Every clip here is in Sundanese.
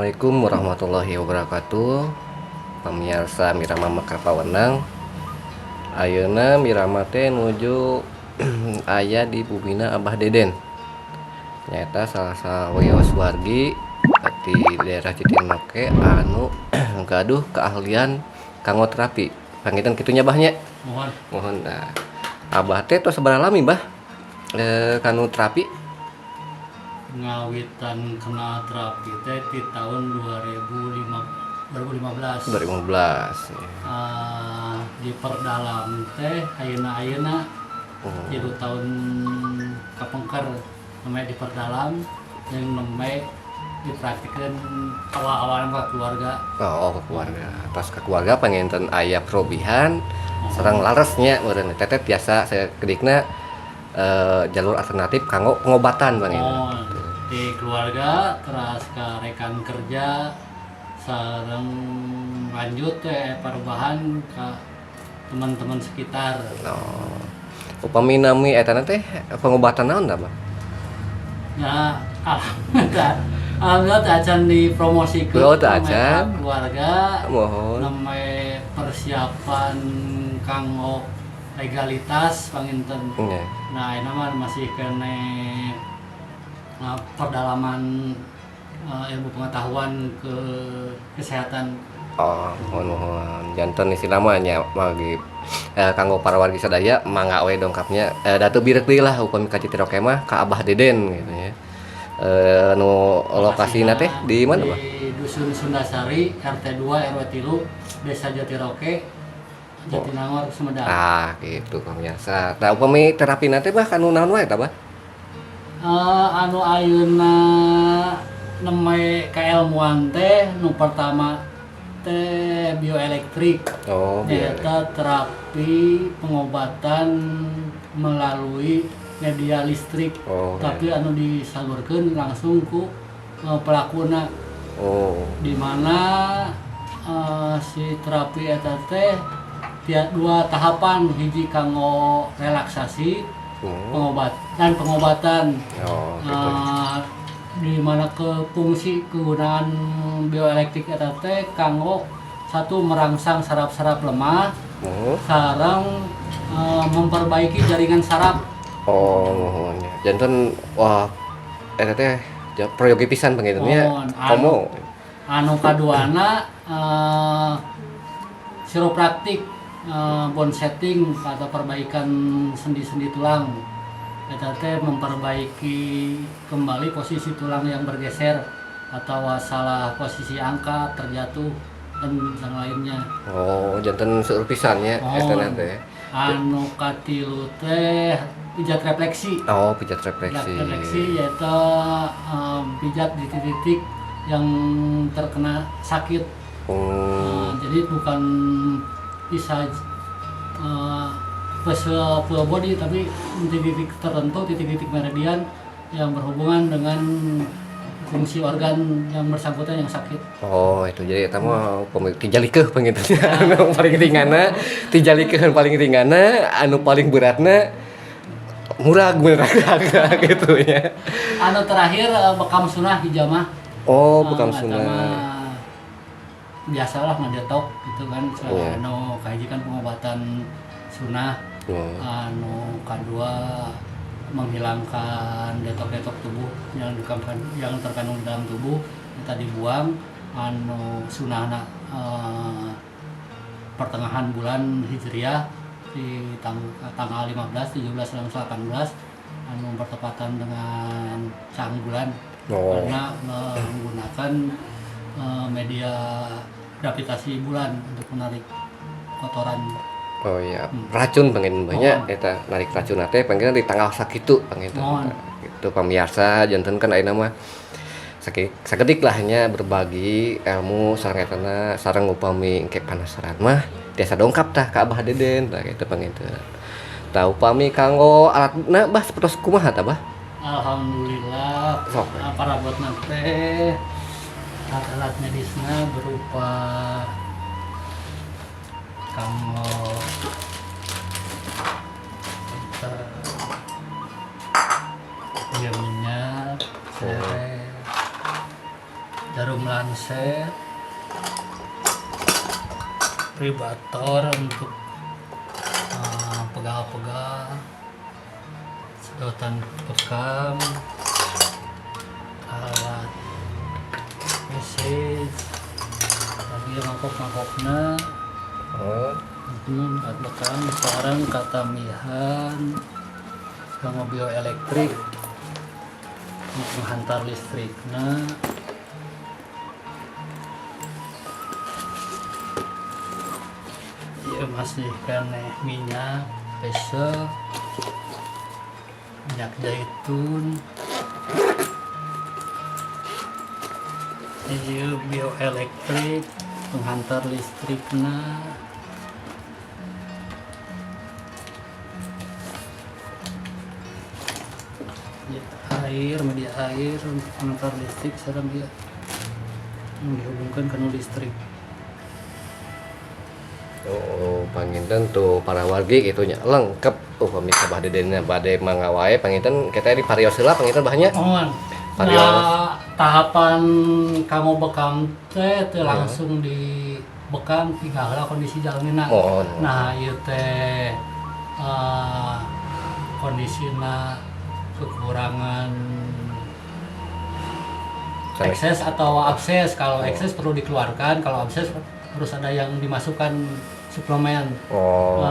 Assalamualaikum warahmatullahi wabarakatuh. Pemirsa Mirama Mekar Pawenang. Ayeuna Mirama teh nuju aya di bumina Abah Deden. Nyaeta salah sawios wargi di daerah Jatiroke anu gaduh keahlian kanggo terapi. Panginten kitu nya, Bah, nya? Muhun. Muhun. Nah, Abah teh tos sabaraha lami, Bah, kanu terapi? Ngawitan kena terapi teh di tahun 2005, 2015. 2015 ya. Diperdalam teh ayeuna-ayeuna 3 tahun kapengker namanya diperdalam yang namanya dipraktikkan awal-awalnya ke keluarga. Oh, ke keluarga. Pas ke keluarga panginten aya perobihan sareng laras nya meureun teteh biasa saya kedikna jalur alternatif kanggo pengobatan panginten. Oh, di keluarga, terus ke rekan kerja, sareng lanjut teh perubahan ke teman-teman sekitar. Oh. Upami nami eta teh pengobatan naon tah, Bah? Ya, alhamdulillah, alhamdulillah teh acan dipromosikeun. Oh, teu namanya acan. Keluarga. Muhun. Namanya persiapan kanggo legalitas panginten. Nah, ini mah masih kena perdalaman ilmu pengetahuan ke kesehatan. Oh, muhun muhun. Janten istilah mah nya magi kanggo para wargi sadaya mangga we dongkapnya da teu bireuk deui lah upami ka Jatiroke mah ka Abah Deden gitu ya. Nu lokasina teh di mana, Bah? Di Dusun Sundasari, RT 2 RW 3, Desa Jatiroke, Jatinangor, Sumedang. Ah, gitu pemirsa. Nah, upami terapi teh, Bah, kanu naon wae tah, Bah? Anu ayeuna nembe keilmuan teh nu pertama teh bioelektrik. Oh, biar. Nyaeta terapi pengobatan melalui media listrik, tapi anu disalurkan langsung ku pelakuna, di mana si terapi eta teh tiap dua tahapan, hiji kanggo relaksasi pengobat dan pengobatan. Oh, gitu. Di mana ke fungsi kegunaan bioelektrik eta teh kanggo satu, merangsang saraf-saraf lemah, sareng memperbaiki jaringan saraf. Oh, muhun ya. Janten wah eta teh prayogi pisan panginten nya. Muhun. Komo. Anu kaduana chiropraktik, bone setting atau perbaikan sendi-sendi tulang. Eta teh memperbaiki kembali posisi tulang yang bergeser atau salah posisi angkat, terjatuh, dan yang lainnya. Oh, janten seueur pisan nya eta teh. Anu katilu teh pijat refleksi. Oh, pijat Pijat refleksi. Refleksi yaitu pijat di titik-titik yang terkena sakit. Jadi bukan bisa full body, tapi titik-titik tertentu, titik-titik meridian yang berhubungan dengan fungsi organ yang bersangkutan yang sakit. Oh, itu jadi eta mah upami tijalikeuh panginten anu paling ringanna, tijalikeuh paling ringanna, anu paling beratna murag bener gitu ya. Anu terakhir bekam sunah, hijamah. Oh, bekam Eta sunah. Mah biasalah ngedetok gitu kan. Anu kahiji kan pengobatan sunah, anu kedua menghilangkan detok-detok tubuh yang terkandung di dalam tubuh kita dibuang, anu sunahna pertengahan bulan Hijriah di tanggal 15, 17, dan 18 anu bertepatan dengan caang bulan karena menggunakan media gravitasi bulan untuk menarik kotoran. Oh iya, racun panginten banyak eta narik racun teh panginten di tanggal sakitu panginten. Muhun. Itu pamirsa, janten kan ayeuna mah sakedik lah nya berbagi ilmu sareng etana, sareng upami engke penasaran mah tiasa dongkap tah ka Abah Deden tah kitu panginten. Tah, upami kanggo alatna, Bah, sapertos kumaha tah, Bah? Alhamdulillah. Sok. Parabotna teh alat-alat medisna berupa kanggo kita minyak, sereh, jarum lancet. Genset, vibrator untuk pegal-pegal, sedotan bekam, alat massage, lagi mangkok-mangkokna. Oh. Alat bekam sekarang katamihan sama bioelektrik untuk menghantar listrik. Nah, ya masih keneh minyak pesek, minyak zaitun. Iya, bioelektrik penghantar listrikna. Ya, air, media air untuk pengantar listrik sareng dia yang dihubungkan ke listrik. Oh, panginten tuh para wargi gitu nya lengkap upami ka Bah Deden bade mangga wae, panginten kita di parios heula panginten bahnya. Oh, Parios. nah, tahapan kanggo bekam teh teu langsung di bekam, tinggal heula kondisi jalmina. Oh. Nah, ieu teh kondisina kekurangan ekses atau abses. Kalau ekses perlu dikeluarkan, kalau abses harus ada yang dimasukkan suplemen. Oh.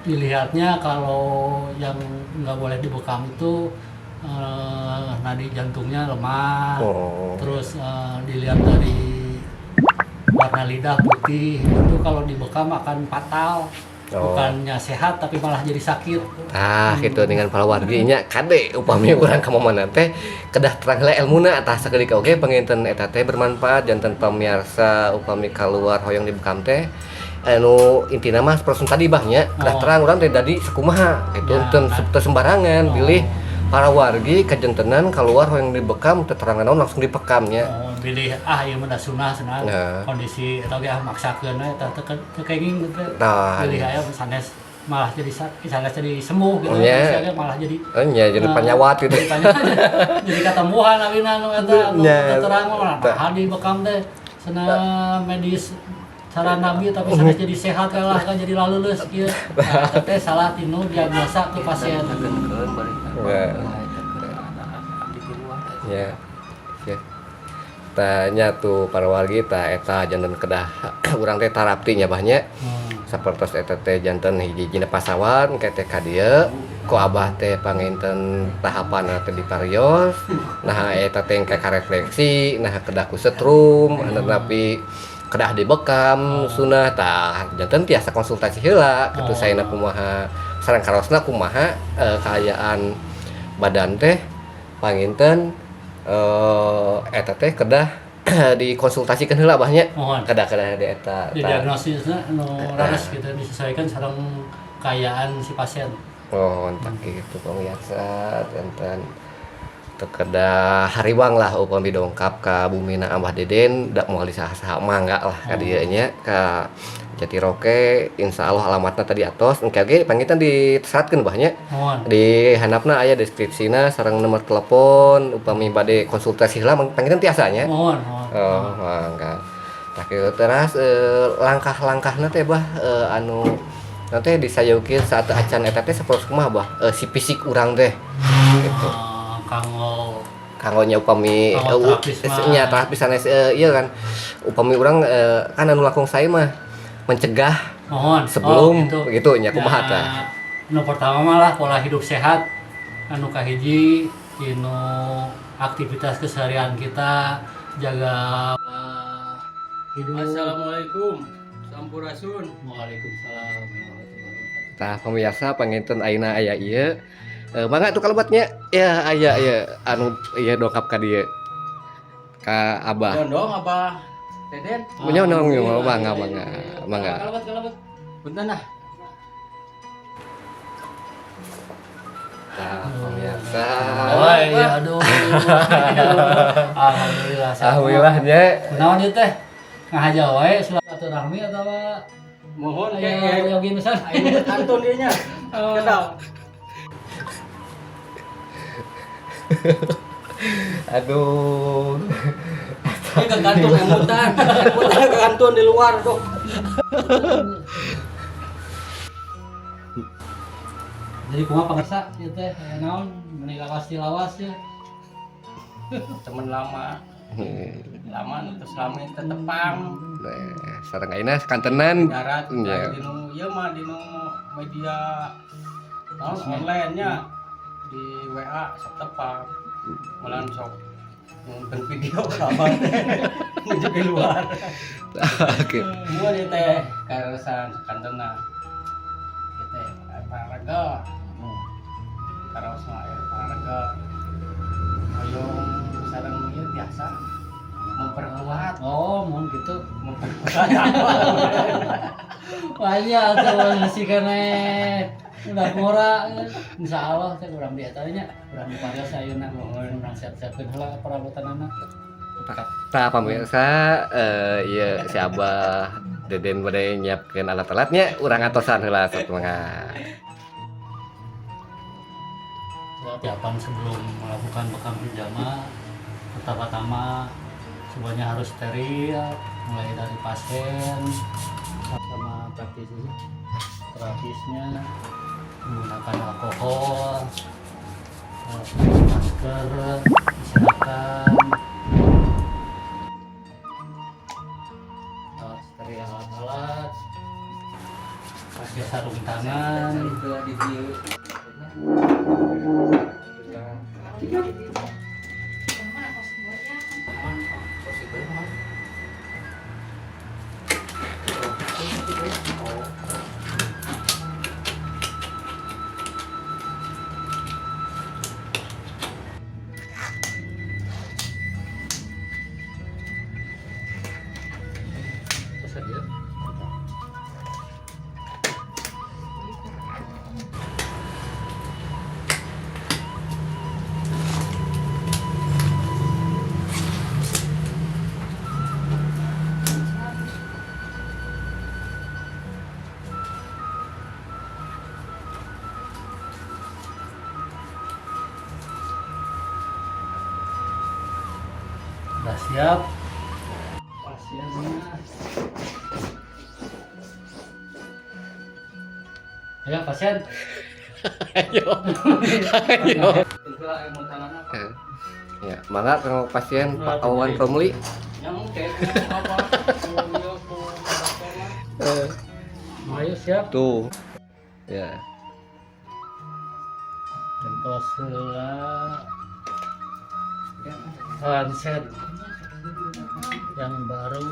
Dilihatnya kalau yang nggak boleh dibekam itu nadi jantungnya lemah, terus dilihat dari warna lidah putih itu kalau dibekam akan fatal. Bukannya sehat tapi malah jadi sakit. Ah, gitu dengan para wargi nya, kade upami urang ka mana teh kedah terang heula elmuna. Tah, sakedik oge panginten eta teh bermanfaat janten pamiarsa upami keluar hoyong dibekam teh anu intina mah proses tadi, Bah, nya kedah terang urang teh dadi sakumaha gitu. Ya, teu teu sembarangan. Bilih para wargi kajentenan keluar hoyong dibekam teu terang naon langsung dibekamnya. Oh, bilih ah ieu mah da sunah cenah. Kondisi eta ge ah maksakeun we eta teu teu kenging gitu. Tah. Bilih aya sanes malah jadi sanes jadi sembuh gitu. Nya. Kondisi ge malah jadi Oh, nya jadi panyawat gitu. Jadi panyawat. Jadi katembuhan awina nu eta anu teu terang mah nah dibekam teh cenah medis cara nabi tapi sanes jadi sehat lah kan jadi laleuleus kieu. Nah, eta teh salah tinu diagnosa ke pasien. Ya. Ya. Ya. Tanya tuh para wargi, tah eta janten kedah urang teh tarapti nya, Bah, nya. Sapertos eta teh janten hiji-hijina pasawan ke teh ka dieu ku abah teh panginten tahapan teh di parios. Nah, eta teh engke karefleksi, nah kedah ku setrum anu tapi kedah dibekam sunah. Tah, janten tiasa konsultasi heula kitu. Saena kumaha sareng karosna kumaha kaayaan badan teh panginten eta teh kedah dikonsultasikan heula, Bah, nya. Mohon. Kedah kedah di eta tah. Diagnosisnya anu rares gitu disesuaikan sareng kaayaan si pasien. Oh, tah gitu pemirsa, janten teu kedah hariwang lah upami dongkap ka bumina Abah Deden da moal di saha-saha, mangga lah ka dieu nya ka Jatiroke. Insyaallah alamatna tadi atos engke oge panginten diseratkeun, Bah, nya. Mohon. Di handapna aya deskripsina sareng nomor telepon upami bade konsultasi heula panginten tiasa nya. Mohon, mohon. Oh, mangga. Tah kieu teras langkah-langkahna teh, Bah, anu nanti disayogkeun saat acan eta teh sapertos kumaha, Bah, si fisik urang teh gitu. Kanggo Kanggo nya upami Kanggo terapis mah. Nya terapis sanes ieu kan upami urang kan anu langkung sae mah mencegah Mohon. sebelum Oh, gitu. gitu nya, kumaha tah? Nah, nu pertama malah pola hidup sehat anu kahiji dinu aktivitas keseharian kita jaga hidup. Assalamualaikum. Sampurasun. Waalaikumsalam warahmatullahi wabarakatuh. Tah, pemirsa, panginten ayeuna aya ieu. Mangga tuh kalebatnya. Ya aya ya anu ieu dongkap ka dieu. Ka Abah. Dondong Abah Deden. Nyonong yo, mangga mangga mangga. Kalebet kalebet. Punten ah. Tah, pemirsa. Oh iya, aduh. Alhamdulillah. Sehat. Alhamdulillah nya. Kunaon ieu teh? Ngahaja wae silaturahmi atawa Mohon aya kayak yogi misal. ayo kantun dieu nya. Kedap. Aduh. Ini kegantung emutan. Emutan kegantung di luar tuh. Jadi kumaha pangersa ieu teh aya naon meuni lawas ti lawas ya. Temen lama. Lama nu terus lama tetepang. Nah, sareng ayeuna kantenan. Darat Iya. dinu ieu mah dinu media naon online nya di WA sok tepang. Malah sok nonton video kabar teh menuju keluar. Oke. Gua di teh karesan kantena. Ieu teh paraga. Karaos mah air paraga. Hoyong sareng ieu biasa memperkuat, Oh, mohon gitu. memperkuat apa? Wah iya atuh masih kene udah ngora insyaallah teh urang di eta nya urang di parios ayeuna urang siap-siapkeun heula perabotanana. Tah pamirsa, ieu si Abah Deden bade nyiapkeun alat-alatnya, urang atosan heula sok mangga. Persiapan sebelum melakukan bekam hijama, pertama-tama semuanya harus steril, mulai dari pasien sama praktisi terapisnya menggunakan alkohol, masker, kesehatan, steril alat-alat, pakai sarung tangan. Itu di dieu. Terus aja. Udah siap pasiennya. Ayo pasien. Ayo. Ayo. Itulah emutanana. Ya, mangga kanggo pasien Pak Awan Romli. Yang oke apa? Ku ieu ku dokter mah. Ayo siap. Tuh. Ya. Gentos heula. Handset yang baru.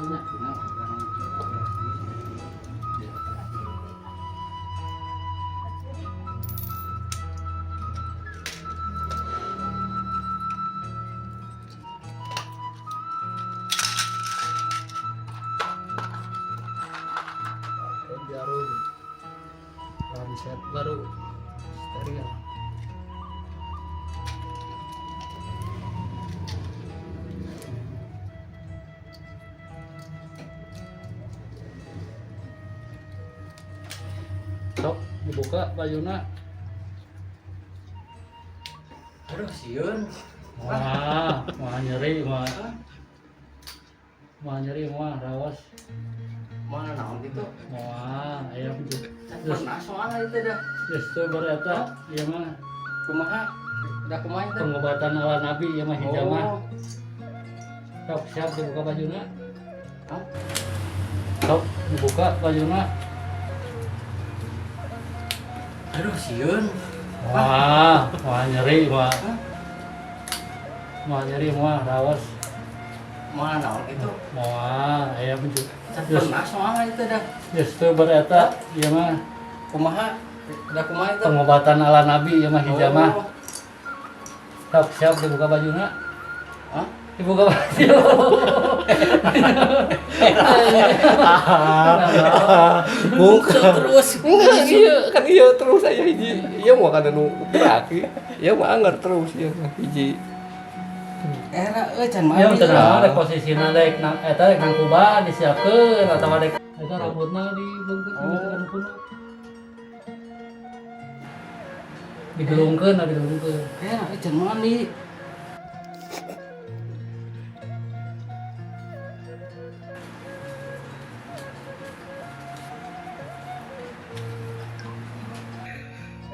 Jarum handset baru steril. Sok dibuka bajuna. Aduh, sieun. Wah, wah nyeri, wah. Wah nyeri, wah rawas. Mana naon gitu? Wah, ayam Pernah soalnya itu dah. justru bereta, ieu mah Kumaha? Udah kumaha itu? Pengobatan ala nabi ieu mah hijamah. Oh. Sok siap dibuka bajuna. Hah? Sok dibuka bajuna. Aduh, sieun. Wah, wah nyeri, wah. Wah nyeri, wah rawas. Mana naon gitu? Wah, ayam Pernah soalnya itu dah. justru bereta, ieu mah Kumaha? Udah kumaha itu? Pengobatan ala nabi ieu mah hijamah. Oh. Sok siap dibuka bajuna. Hah? Dibuka baju. Buka Terus. Enggak, iya kan iya terus aya hiji. Iya mau kan anu gerak. Iya mah anggar terus iya hiji. Era euy can Ya mandi. tenang rek posisina rek nang eta rek nangkuban disiapkeun atawa rek eta rambutna dibungkus Oh. anu kuno. Digelungkeun, digelungkeun. Era euy can mandi.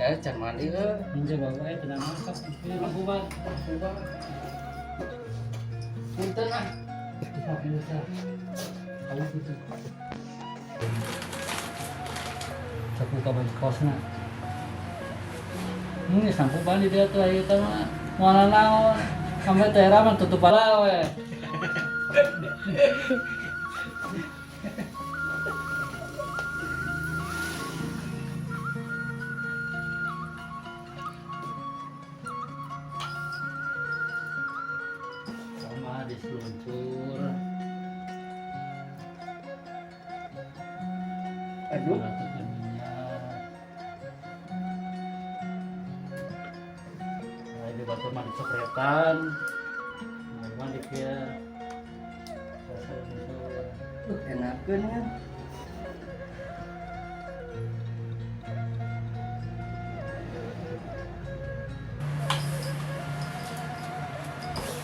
Can mandi heuh. Ini bawa tenang masak. Ini lampu bang. Coba. Punten ah. Sok, ini sah. Kamu gitu. Sok buka baju kaosna. Ini sampo bandi dia tuh ayo mah. Mana naon? Sampai tera mah tutup bala we. Sama diseluncur. Aduh. Ratukan minyak. Nah, di batu mah dicepretan. Nah, mah dikia. Seluncur. Enakeun ya.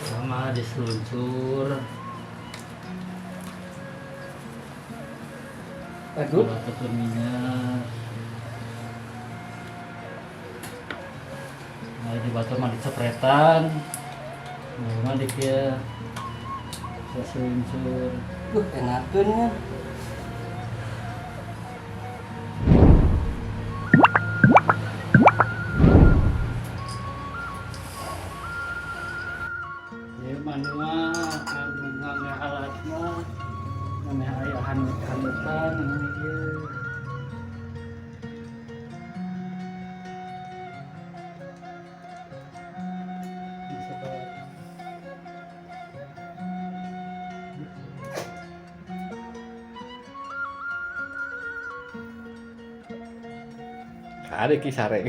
Sama diseluncur. Aduh. Ratukan minyak. Nah, di batu mah dicepretan. Nah, mah dikia. Seluncur. Enakeun ya. Ya manual anu ngameh alat mah ngameh aya hanut-hanutan anu ieu. Bisa bawa. Ada kisare.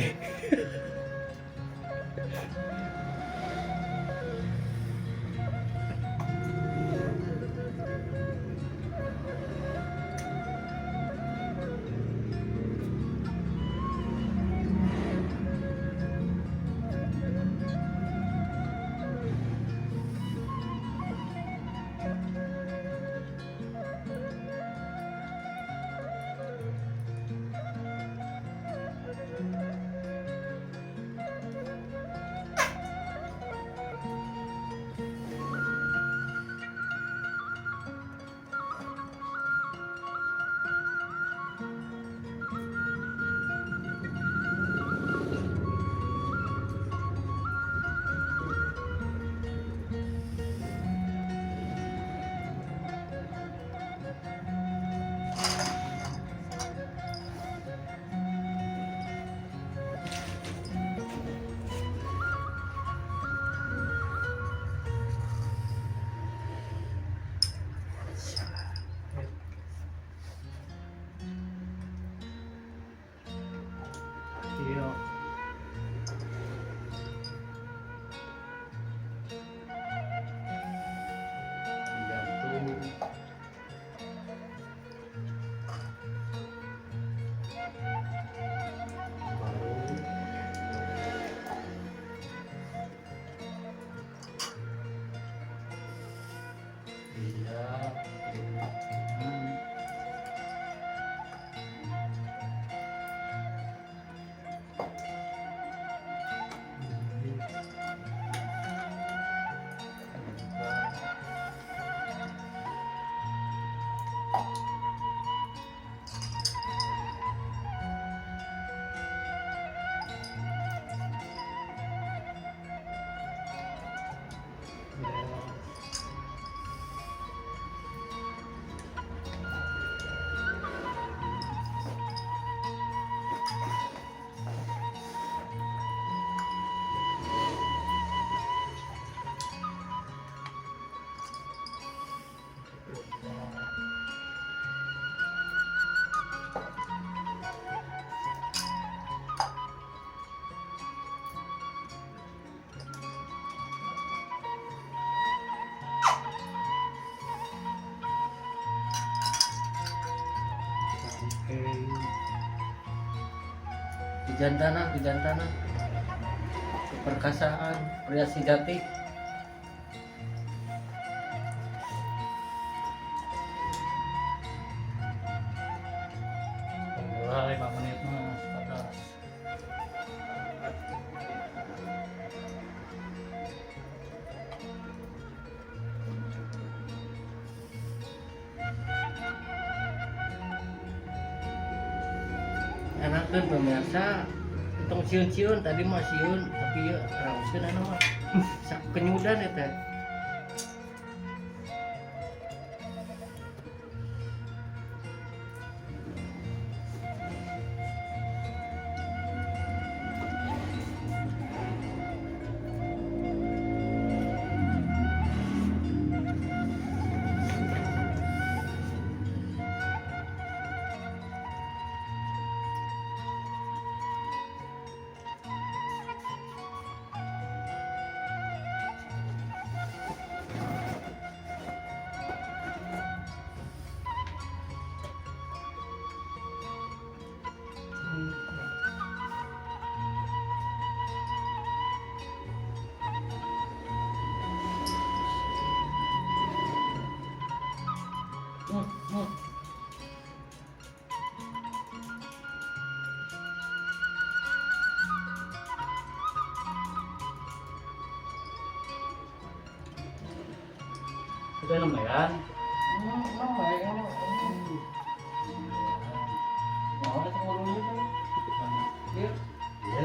Iya. Jantung. Baru. Iya. Oke. Kijantana, kijantana. Keperkasaan pria sejati. Mulai 5 menit mas, batas. Enakeun pemirsa. Tong sieun-sieun tadi mah sieun, tapi ieu raoskeun anu mah. Sak kenyudan eta. Itu lumayan. Lumayan. Mau itu ngurungnya kan? Iya. Iya.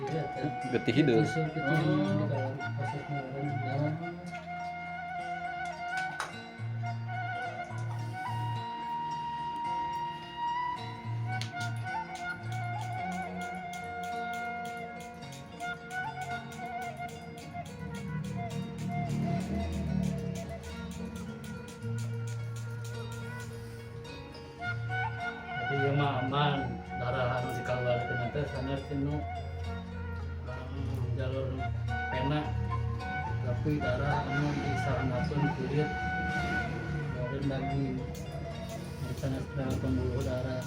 Iya, teh. Getih hideung. Tisu gitu di dalam proses pengeluaran. Jadi ieu mah aman, darah anu dikaluarkeun teh sanes tinu jalur pena, tapi darah anu disarangakeun kulit keluarin daging, jadi sanes dalam pembuluh darah.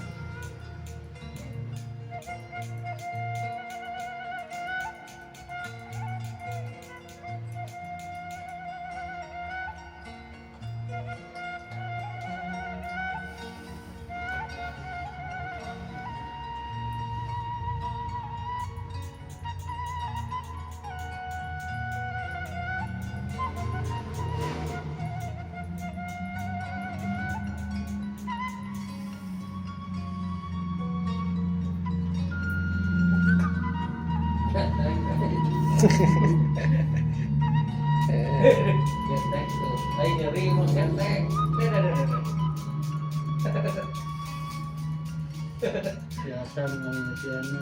Getek tuh. Aing nyeri mun getek. Biasa ngomongin.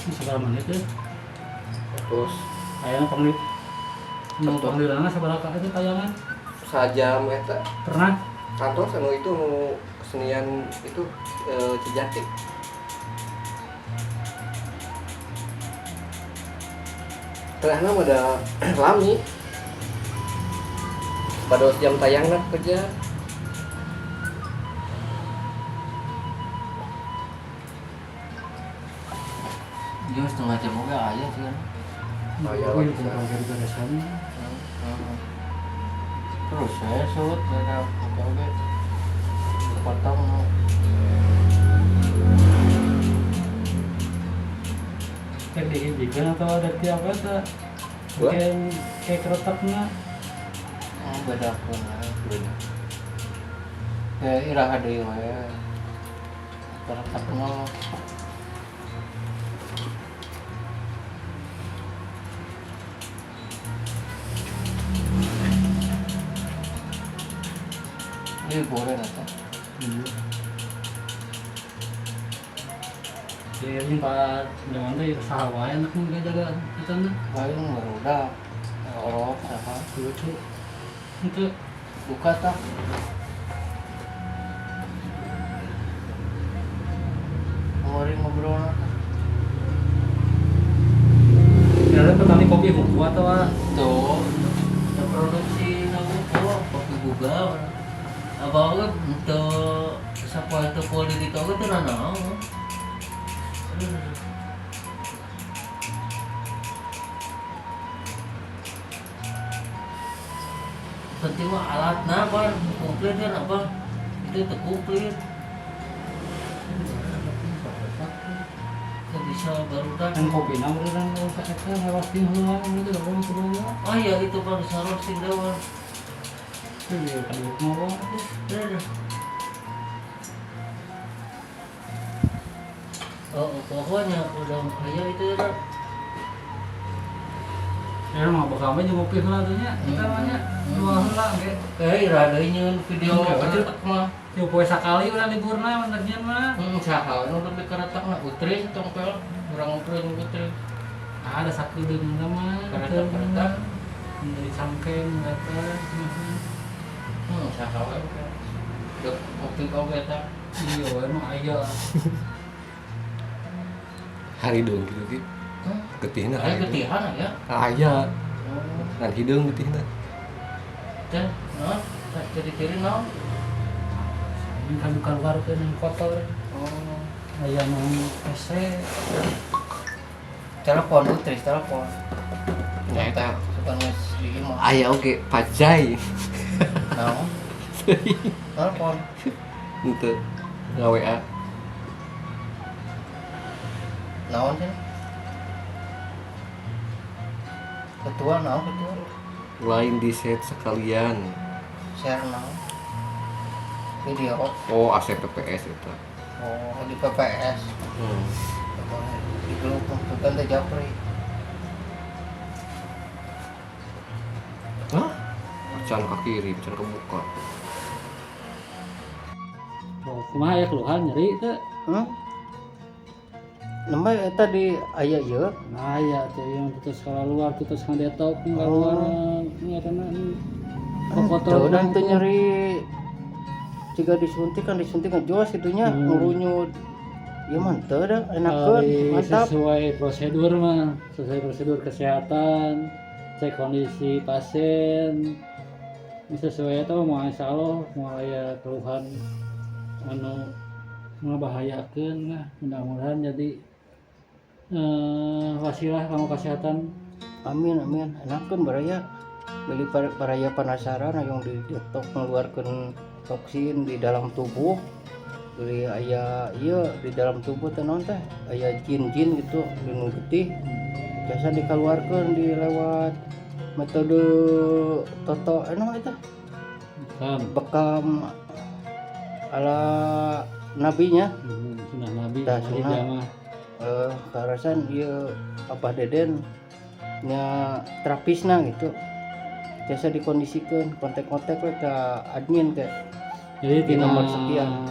Ini seberapa menit ya? Terus Tayangan pangli nu panglirana sabaraha itu tayangan? Sajam eta. Pernah? Kantor anu itu nu kesenian itu Cijati. Terahna mah da lami. Pada jam tayangna kerja. Dia setengah jam oge aya sih kan. Aya Oh, lagi. iya, beresan. Terus saya surut beda oke oke. Dipotong. Cek dihijikan atau ada tiap apa? Mungkin kayak keretakna. Oh, beda kuna. Beda. Ya iraha deui we. Keretakna. Ini boleh nanti. Iya, ini Pak Dewan teh saha wae anak nu jaga eta na. Paling barudak. Orok sama Lucu. Itu buka tak. Kemarin ngobrol tah. Kira petani kopi huku atau ah? Tuh, produksi nabu kopi buga. Abah oge untuk sapoe teu politik oge teu nanaon. Penting mah alatna bar komplit kan apa? Itu teu komplit. Teu bisa barudak. Kan kopi na urang usah eta ngarosting heula gitu orang kudu. Oh iya itu kan roasting deui. Iya, kan mau. Oh, pokoknya udah kaya itu ya. Ya mah bakal mah jeung ngopi heula tuh nya, kita mah nya. Dua heula ge. Iraha deui nyeun video keretak mah. Yo poe sakali urang liburna mah mah. Saha nu lebih keretakna utri tongpel, urang utri utri. Ada sakedeung mah. Keretak-keretak. Dari cangkeng eta. Saha we. Dek kopi oge eta. Iya, we mah aya. Hari dong gitu ki. Getihna. Aya getihan ya? Aya. Ngan hideung getihna. Teh, naon? Teh ciri-ciri naon? Ini kan keluarkeun yang kotor. Oh. Aya nu hese. Telepon Utri, telepon. Nya eta. Suka geus di imah. Aya oge pajai. Naon? Telepon. Henteu. Nga-WA. Naon sih? Ketua naon ketua? Lain di set sekalian. Share naon? Video. Oh, AC PPS itu. Oh, di PPS. Di grup bukan teh japri. Hah? Can ke kiri, can kebuka. Oh, kumaha ya keluhan nyeri teu? Nembe eta di aya ieu. Nah, ya teh yang putus keluar, putus ngadetok keluar nya eta mah. Kotor udah teu nyeri. Jika disuntik kan disuntik ngejos itunya ngurunyut. Ieu mah teu da enakeun, mantap. Sesuai prosedur mah, sesuai prosedur kesehatan, cek kondisi pasien. Sesuai itu mau insyaallah mau aya keluhan anu ngabahayakeun lah, mudah-mudahan jadi wasilah kanggo kesehatan. Amin amin. Enakeun baraya. Beli baraya penasaran yang di detok ngeluarkeun toksin di dalam tubuh. Beli aya ieu di dalam tubuh teh naon teh? Aya jin-jin gitu nu getih. Jasa dikeluarkeun di lewat metode toto enak eta. Bekam ala nabinya. Sunnah nabi. Tah sunnah. Karasan ieu Abah Deden nya terapisna gitu. Jasa dikondisikeun kontak-kontak we ka admin teh. Jadi di nomor sekian.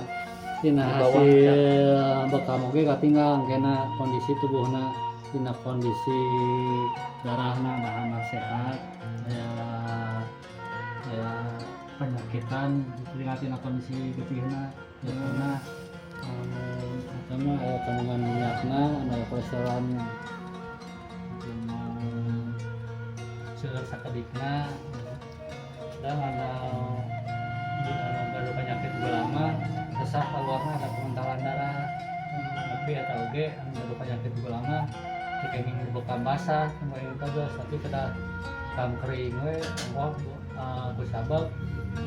Tina hasil bekam oge katinggal kena kondisi tubuhna, tina kondisi darahna bahana sehat, ya ya penyakitan tina kondisi getihna, getihna eta mah aya kandungan minyakna, anu kolesterolna. Dina seueur sakedikna, dan anu anu penyakit gula sesah keluarna ada pengentalan darah. Tapi eta oge anu gaduh penyakit gula mah Teu kenging dibekam basah terus, tapi kedah bekam kering we ongkoh kusabab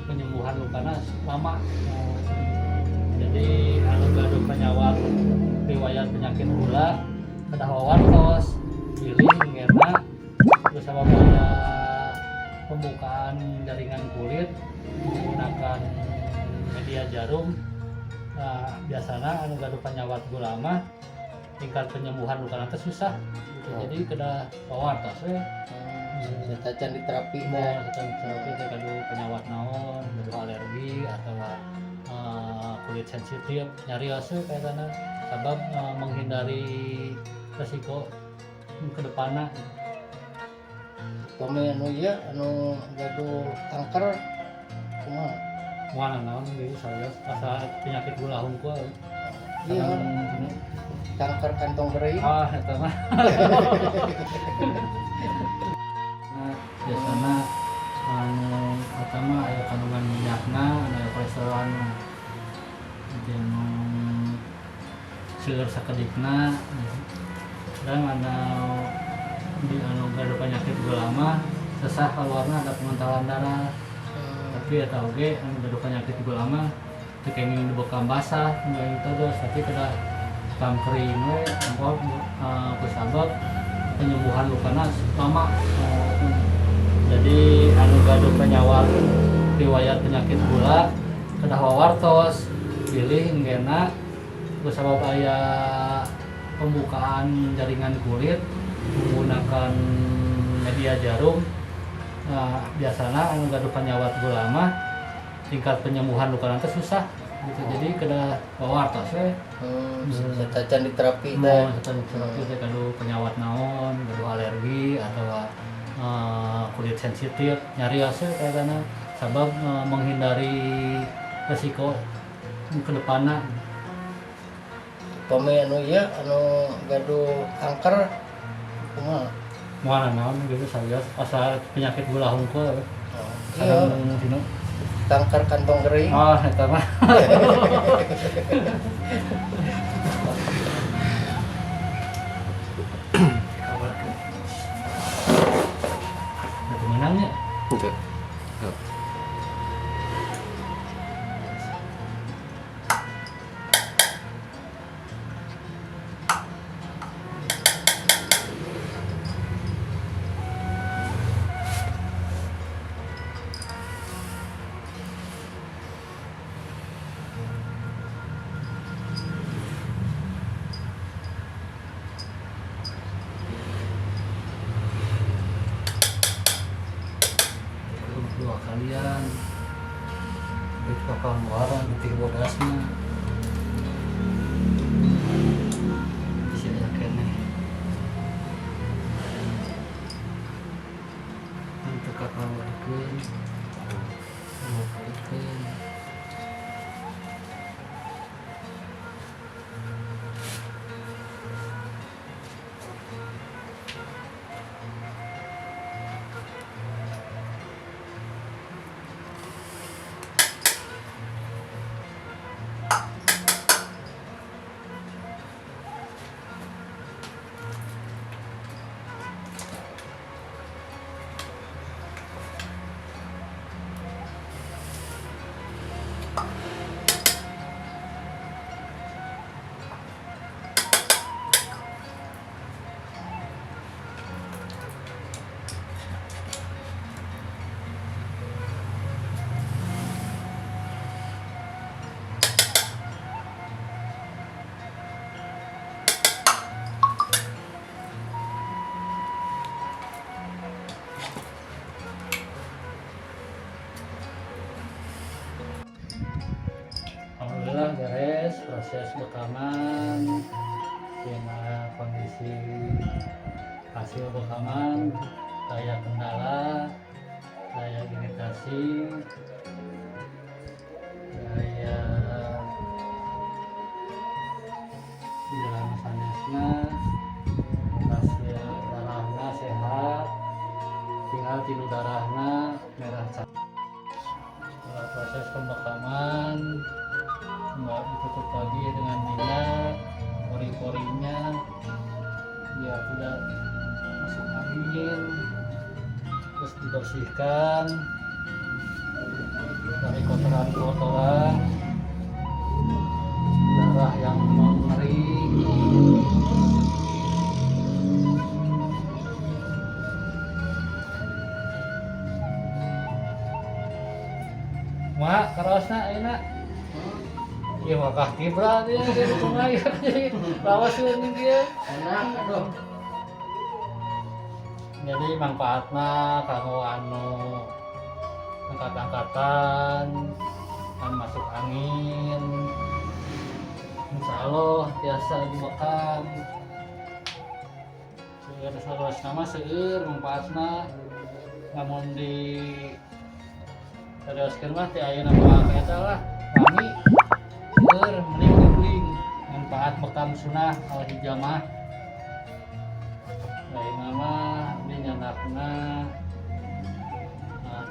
penyembuhan lukana lama. Jadi anu gaduh penyawat riwayat penyakit gula kedah wawartos bilih ngena kusabab aya pembukaan jaringan kulit menggunakan media jarum. Nah, biasanya anu gaduh penyawat gula mah tingkat penyembuhan luka teh susah gitu. Jadi kedah wawartos we. Satacan diterapi Mau teh. terapi teh gaduh penyawat naon, gaduh alergi atau kulit sensitif, nyarios we kaitanna sabab menghindari resiko ke depanna. Pami anu ieu anu gaduh kanker kumaha? Moal naon gitu serius asa penyakit gula hungkul. Iya, kanker kantong kering. Ah, eta mah. Nah, biasana anu eta mah aya kandungan minyakna, anu aya kolesterolna. Jeung seueur sakedikna. Dan anu di anu gaduh penyakit gula mah sesah keluarna ada pengentalan darah. Tapi eta oge anu gaduh penyakit gula mah teu kenging dibekam basah terus, tapi kedah bekam kering we ongkoh kusabab penyembuhan lukana lama. Jadi anu gaduh penyawat riwayat penyakit gula kedah wawartos bilih ngena kusabab aya pembukaan jaringan kulit menggunakan media jarum. Nah, biasana anu gaduh penyawat gula mah tingkat penyembuhan luka teh susah gitu. Jadi kedah wawartos we. Satacan diterapi teh. Mau terapi teh gaduh penyawat naon, gaduh alergi atau kulit sensitif, nyarios we kaitanna sabab menghindari resiko ke depanna. Pami anu ieu anu gaduh kanker kumaha? Moal naon gitu serius asa penyakit gula hungkul. Iya, Sareng kanker kantong kering. Ah, eta mah. Udah menangnya. Henteu. Tuh. Dua kalian duit keluaran getih bodasna bisa ya keneh untuk kakeluarkeun kakeluarkeun. Alhamdulillah beres proses bekaman dengan kondisi hasil bekaman daya kendala, daya iritasi, daya di dalam sanesna, hasil darahna sehat, tinggal tinu darahna merah. Setelah proses pembekaman nggak ditutup lagi dengan minyak, pori-porinya biar tidak masuk angin, terus dibersihkan dari kotoran-kotoran, darah yang mengering. Mak, karaosna ayeuna. Ieu mah kah tibra dia dia kumaha ieu jadi lawas ini dia. Enak aduh. Jadi manfaatna kanggo anu angkat-angkatan, anu masuk angin. Insya Allah tiasa dimakan. Seueur saluasna mah seueur manfaatna. Namun di serioskeun mah teh ayeuna mah eta lah lami seueur, mending googling manfaat bekam sunah al hijamah. Lain mah ini nyandakna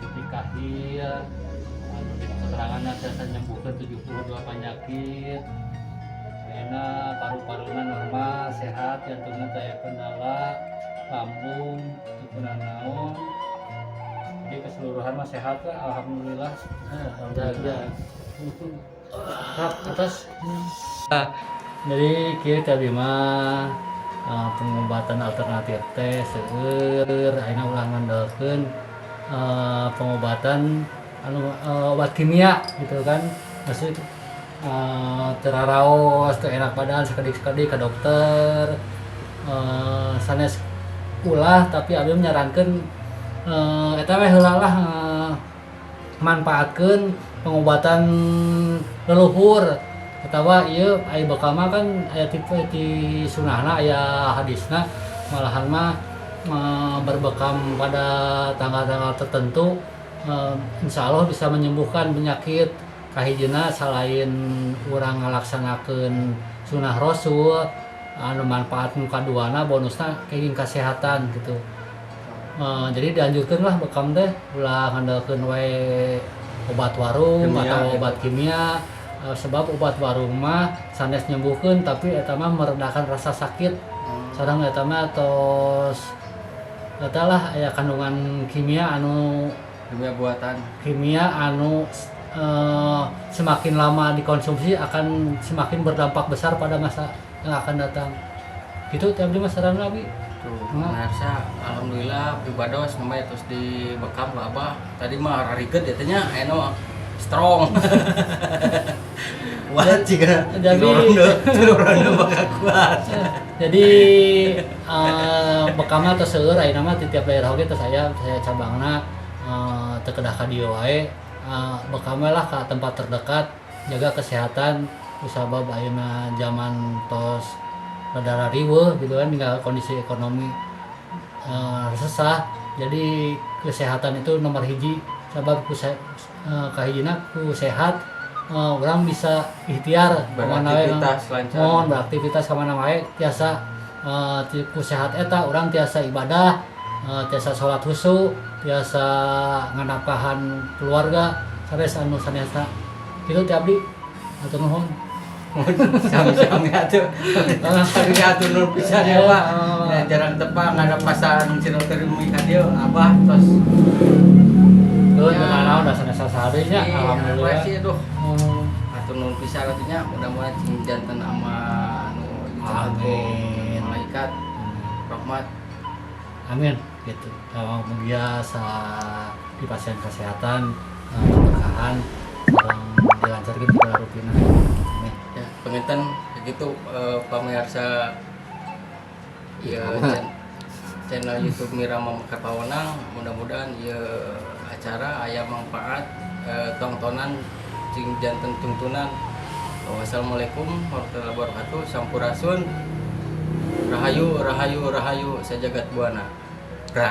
titik kahil anu di keterangan tiasa nyembuhkeun 72 penyakit. Ayeuna paru-paruna normal, sehat, jantungna teu aya kendala, lambung teu naon, jadi keseluruhan mah sehat lah, alhamdulillah. Alhamdulillah. Kap, atas. Nah, jadi kieu tadi mah pengobatan alternatif teh seueur. Ayeuna ulah ngandalkeun pengobatan anu obat kimia gitu kan, maksud teu raraos, teu enak badan sakedik-sakedik ke dokter. Sanes ulah, tapi abdi menyarankan eta we heula lah, manfaatkeun pengobatan leluhur atawa ieu aya bekam mah kan aya tipe di sunahna, aya hadisna malahan mah berbekam pada tanggal-tanggal tertentu insya Allah bisa menyembuhkan penyakit. Kahijina, selain urang ngalaksanakeun sunah rasul, anu manfaat nu kaduana bonusna kenging kesehatan gitu. Jadi dianjurkan lah bekam teh, ulah ngandalkeun wae obat warung kimia, atau gitu. Obat kimia. Sebab obat warung mah sanes nyembuhkeun, tapi eta mah meredakan rasa sakit, sareng eta mah tos eta lah aya kandungan kimia anu kimia buatan. Kimia anu semakin lama dikonsumsi akan semakin berdampak besar pada masa yang akan datang gitu. Tiap di mah saran abi. Tuh, pemirsa, alhamdulillah pribados namanya terus di bekam ku Abah. Tadi mah rariget ya tanya, eno strong. Kuat sih kan. Jadi bakal kuat. Jadi bekamna tos seueur ayeuna mah di tiap daerah oge tos aya saya cabangna, teu kedah ka dieu wae. Bekam we lah ka tempat terdekat, jaga kesehatan kusabab ayeuna zaman tos rada riweuh gitu kan, tinggal kondisi ekonomi resah. Jadi kesehatan itu nomor hiji, sabab ku kahijina ku sehat urang bisa ikhtiar kemana wae. Beraktivitas lancar. Mohon beraktivitas kemana wae tiasa, ku sehat eta urang tiasa ibadah, tiasa sholat khusyuk, tiasa nganafkahan keluarga sanes anu sanesna kitu teh abdi. Hatur nuhun. Sami-sami atuh. Sami atuh, nuhun pisan ya, Pak. Ah. Ya, jarang tepang ada pasan channel terimi ka dieu Abah tos. Tuh, Ya. naon da sanes sasari nya, Iya, alhamdulillah. sih aduh. Hatur nuhun pisan atuh nya, mudah-mudahan cing janten ama anu dicatat ku Amin. malaikat rahmat. Amin gitu. Kalau mugia sa di pasien kesehatan, keberkahan sareng dilancarkeun segala rupina. Amin. Ya, penginten begitu, pemirsa ya, channel YouTube Mirama Mekar Pawenang, mudah-mudahan ya acara aya manfaat, tontonan cing janten tuntunan. Wassalamualaikum warahmatullahi wabarakatuh. Sampurasun, rahayu rahayu rahayu sajagat buana. Bye.